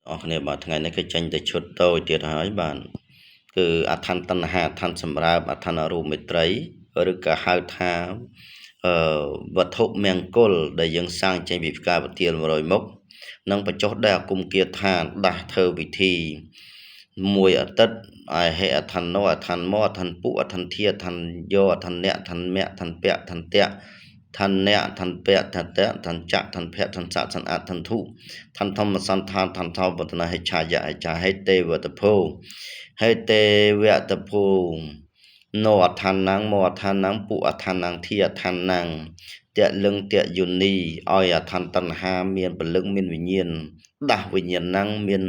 អរគ្នាបាទថ្ងៃនេះគឺចេញទៅឈុតតូចទៀតហើយបាទគឺអឋានតណ្ហាអឋានសម្រើបអឋានរូបមេត្រីឬក៏ហៅថាអឺវត្ថុមង្គលដែលយើងសាងចេញពីផ្កាពទាល100មុខនិងបញ្ចុះដែលអាគមគាថាដាស់ធ្វើពិធីមួយអាទិត្យអហេអឋាននោអឋានមោអឋានពុអឋានធាអឋានយោអឋានអ្នកអឋានមៈអឋានពៈអឋានតៈឋានអ្នកឋានពៈឋានតៈឋានចៈឋានភៈឋានសៈឋានអឋានធុឋានធម្មសន្តានឋានថោវឌ្ឍនហិឆាយៈហិឆាហេទេវតភោហេទេវតភោនោអឋានំមោអឋានំពុអឋានំធាអឋានំតៈលឹងតៈយុនីឲ្យអឋានតណ្ហាមានពលឹងមានវិញ្ញាណដាស់វិញ្ញាណហ្នឹងមាន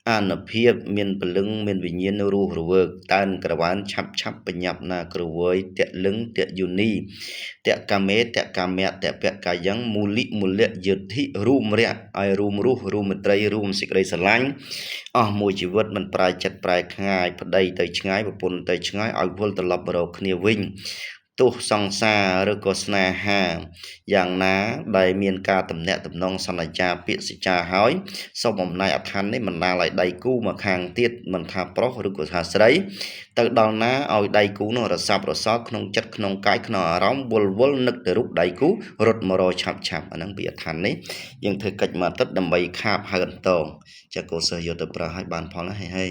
អានុភាពមានពលឹងមានវិញ្ញាណរស់រវើកតើនក្រវានឆាប់ឆាប់បញ្ញាប់ណាក្រវើយតៈលឹងតៈយុនីតៈកាមេតៈកាមៈតៈពៈកាយំមូលិមូលៈយទ្ធិរួមរៈឲ្យរួមរស់រួមមត្រីរួមសេចក្តីស្រឡាញ់អស់មួយជីវិតមិនប្រែចិត្តប្រែខ្ងាយប្តីទៅឆ្ងាយប្រពន្ធទៅឆ្ងាយឲ្យវិលត្រឡប់មករកគ្នាវិញទោះសង្សារឬក៏ស្នេហាយ៉ាងណាដែលមានការតំណាក់តំណងសន្យាពាក្យសច្ចាហើយសូមអំណាចអឋាននេះបណ្ដាលឲ្យដៃគូមកខាងទៀតមិនថាប្រុសឬក៏ថាស្រីទៅដល់ណាឲ្យដៃគូនោះរសាប់រសល់ក្នុងចិត្តក្នុងកាយក្នុងអារម្មណ៍វល់វល់នឹកទៅរូបដៃគូរត់មករឆាប់ឆាប់អាហ្នឹងពីអឋាននេះយើងធ្វើកិច្ចមួយអាទិត្យដើម្បីខាបហៅអន្តងចាកូសិស្សយកទៅប្រើឲ្យបានផលណាហេហេ។